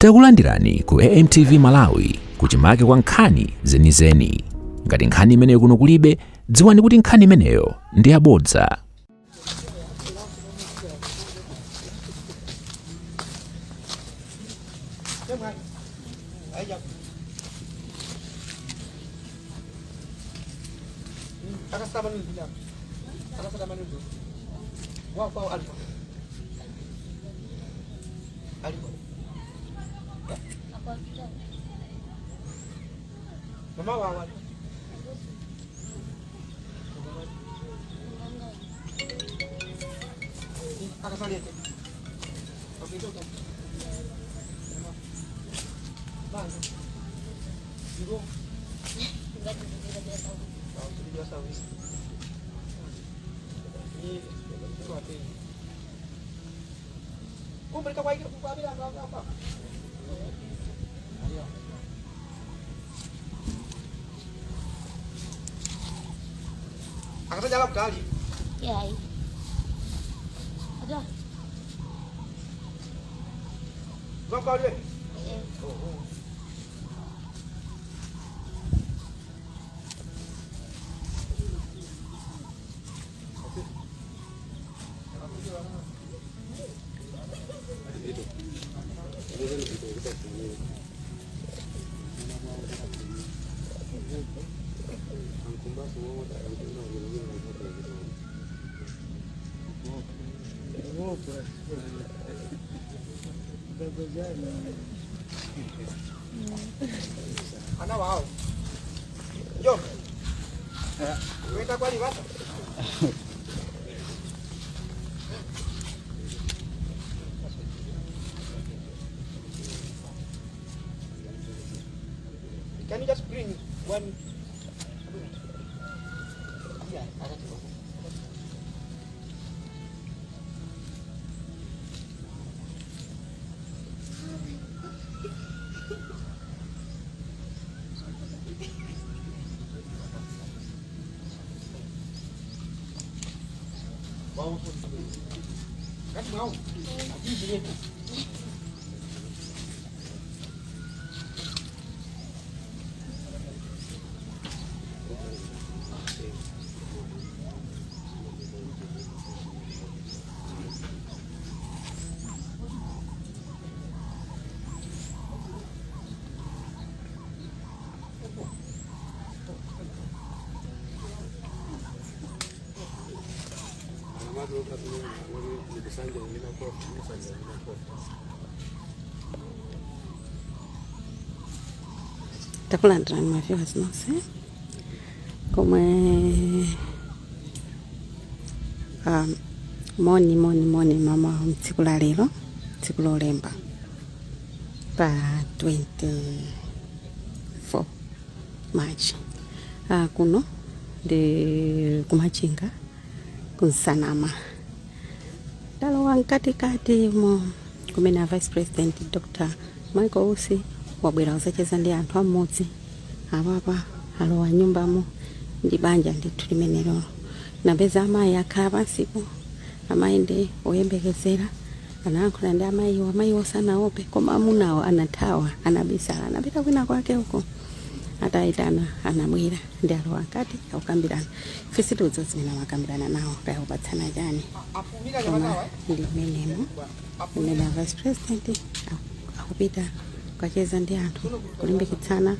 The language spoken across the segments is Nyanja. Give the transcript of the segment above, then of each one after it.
Takulandirani ku AMTV Malawi kuchimake kwa nkhani zenizeni. Ngati nkhani imeneyo kuno kulibe, dziwani kuti nkhani imeneyo ndi yabodza. Yayi. Ada. Eh. Can you just bring one? Yeah, I got it. Takulandirani ma viewers nonse komwe moni moni moni mama mtsiku la lero, tsiku lolemba pa 24 March. Kuno ndi kumachinga kunsanama, talowa mkatikati mo kumene a Vice President Dr. Michael Usi wabwera kuzacheza ndi anthu am'mudzi. Apapa alowa nyumbamo ndi banja ndithu limenelo. Napeza amayi akhala pansipo, amayi ndi oyembekezera. Anayankhula ndi amayiwo, amayiwo sanaope, koma amunawo anathawa, anabisala, anapita kwina kwake uko. Atayitana anabwera, ndi alowa mkati akukambirana. Ife sitiudziwa zimene amakambirana nawo, kaya kupatsana chani, koma ndi mmenemo mmene a Vice President akupita kukacheza ndi anthu kulimbikitsana.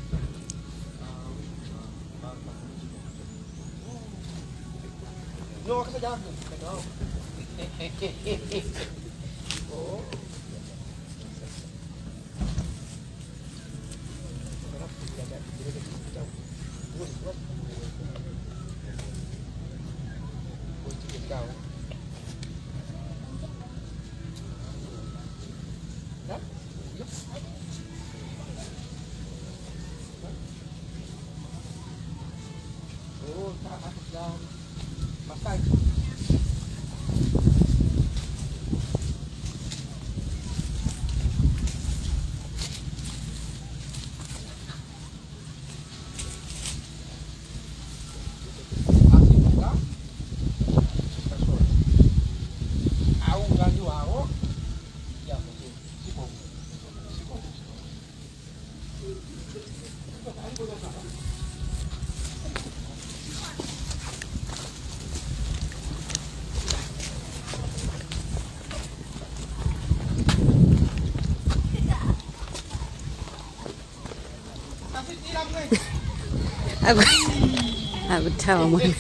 Akuthawa mwana.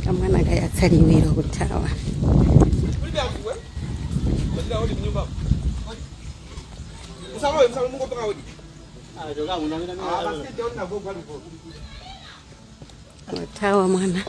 Kamwana kayatsa liwiro kuthawa. Kuthawa mwana.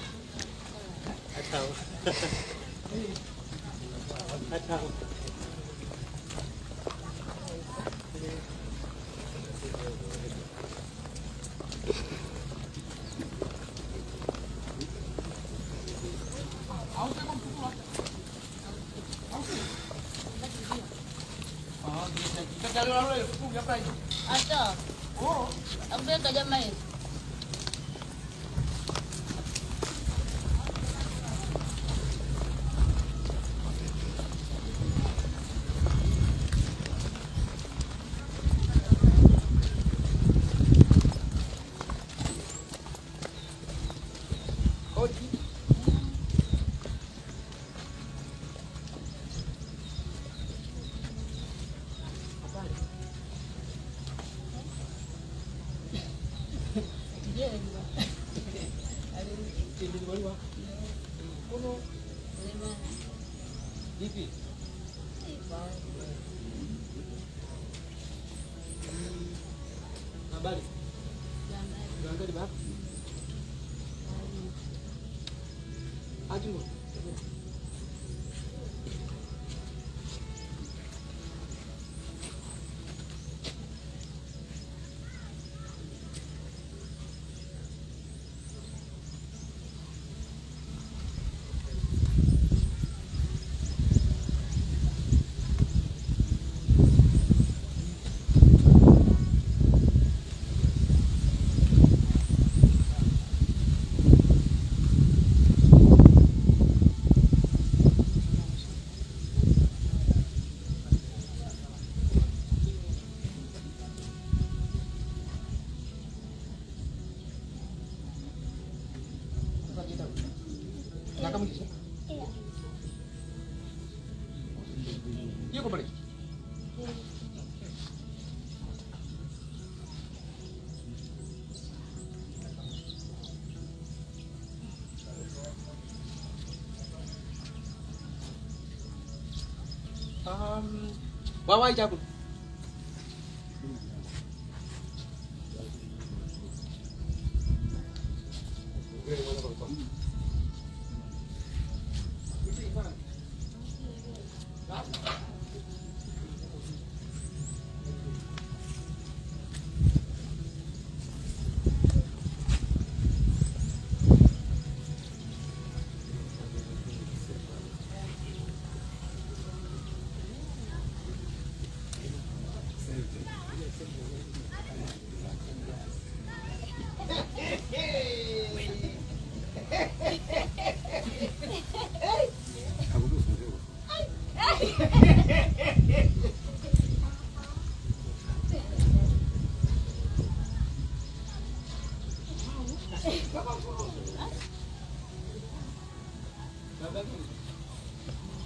Wawa jago.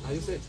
Are you set?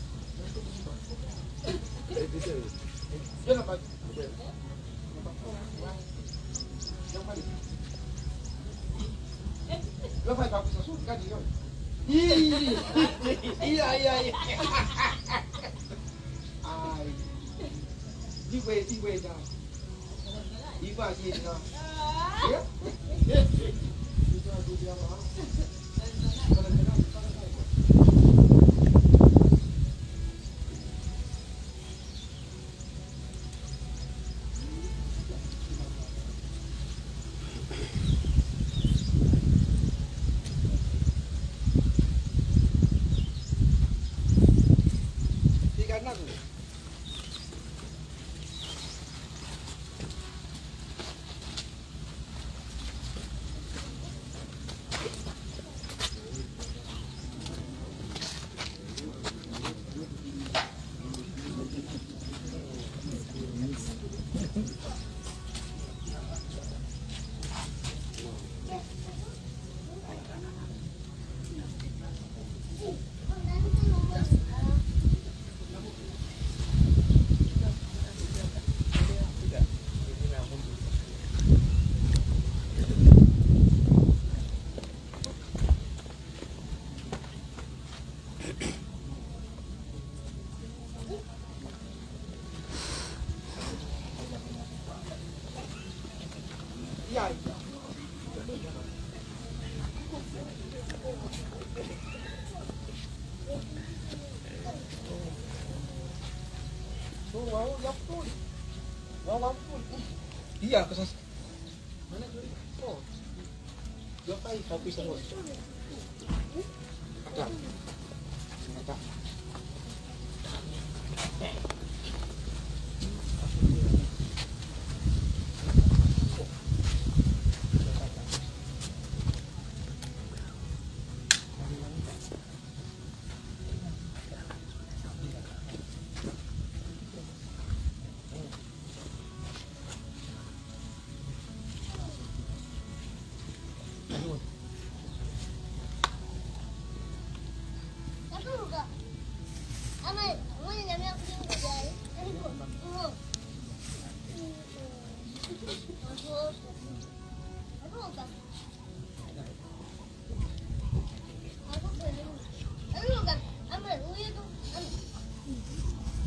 Yakutuli. Wawamtuli. Iya sasa. Mana jori? Oh. Yo pai kabisa mo. Ata. Ata.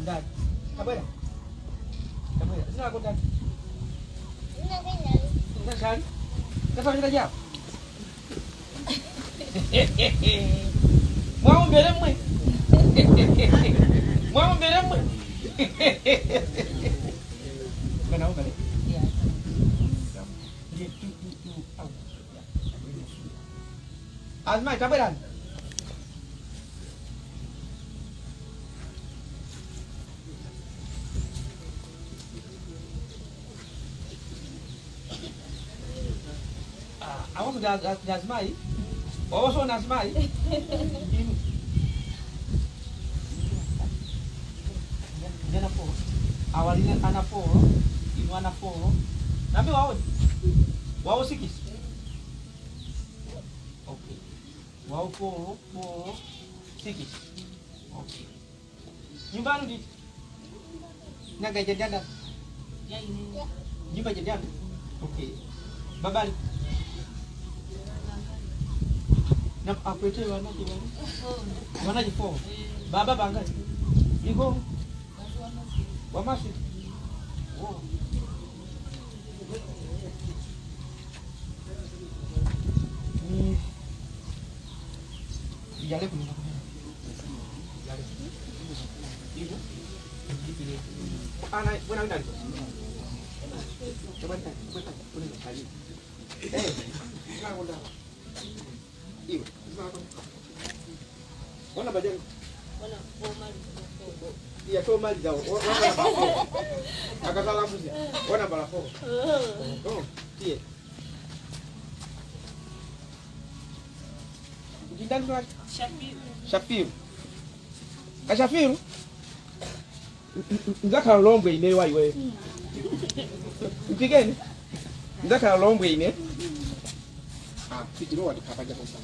Ndani. Kabwera. Kabwera. Zina lako ndani. Ndani. Kafanya japo. Mwaombele mwe. Mwaombele mwe. Kana ombele? Yeah. Tu tu tu au. Azma tabera. Awaso Nazmai. Awaso Nazmai. Jana po. Awalina ana po. Inu ana po. Nambi wao. Wao sikis. Okay. Wao po po sikis. Okay. Nyumba ndi. Nyaga jajanda. Nyumba jajanda. Okay. Babali. Na akwete wanaji wanaji fo baba banga iko wamasi oh ni yale kuna yale iko ana buena vida coba coba kuna kali eh Iwe. Wana bajani. Wana fo mali. Iya to mali zao. Akasala mbuzi. Wana bala fo. Oh, tie. Ndani kwa Shafiru. Shafiru. Ka Shafiru. Ndakhala lombwe ine wa iwe. Mpigeni. Ndakhala lombwe ine. Ah, fitiro wa dikapaja kosa.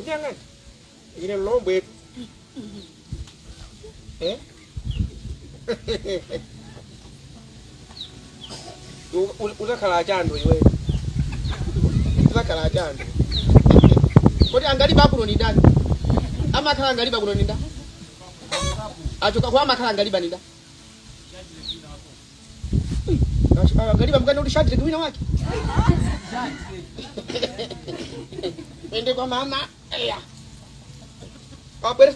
Jangan. Ini lombek. Eh? Uzakhala chando iwe. Uzakhala chando. Kodi angaliba kuno ni ndani? Amakhala angaliba kuno ni ndani? Achoka kwa amakhala angaliba ni ndani? Angaliba mgani uli shati wina wake? Wende kwa mama. Eya. Wabwere.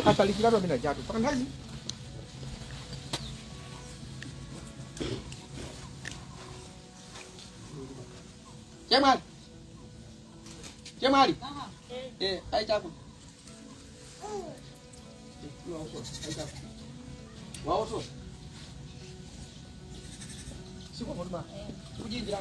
Atalikirano mina jatu. Pakandazi. Jemali. Jemali. Eh, ai chaku. Wao so. Ai chaku. Wao so. Zikomo ma. Kujinjira.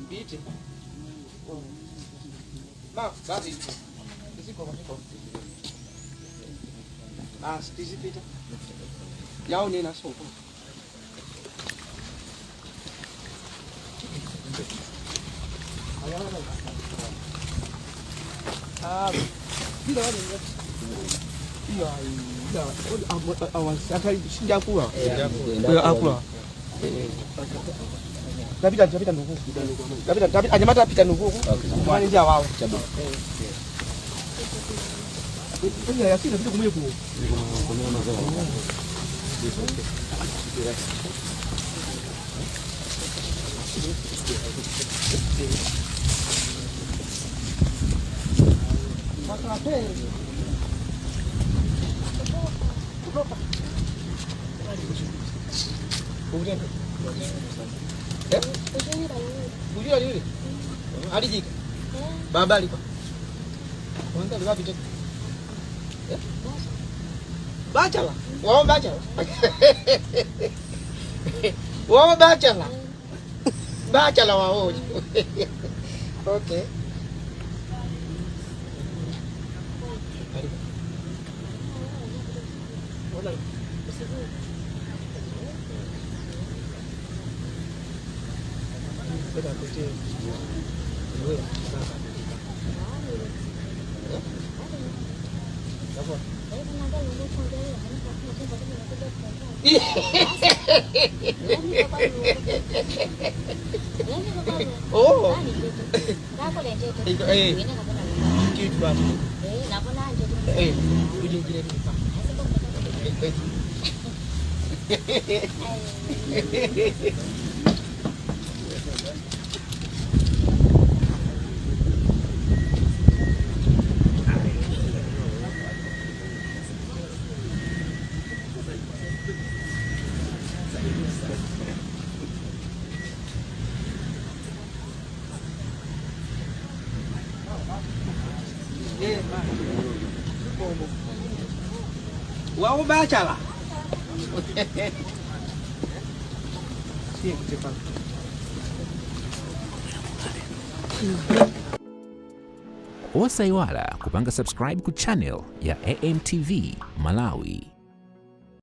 Pite. Ma, basi. Zikomo zikomo. Basi tizipita. Yawo nena soko. Ah, bila wale iya iya awa sinjakula. Akula. Tapita tapita nduku. Tapita tapita anyamata tapita nduku. Mwana nja wawo. Iya yasina vitu kumwe ku. Kujua yule. Alijika. Baba alikuwa. Kwanza alikuwa vipi? Eh? Bachala. Wao bachala. Wao bachala. Bachala wao. Okay. Oh. Wao bachala. Osaiwala kupanga subscribe ku channel ya AMTV Malawi.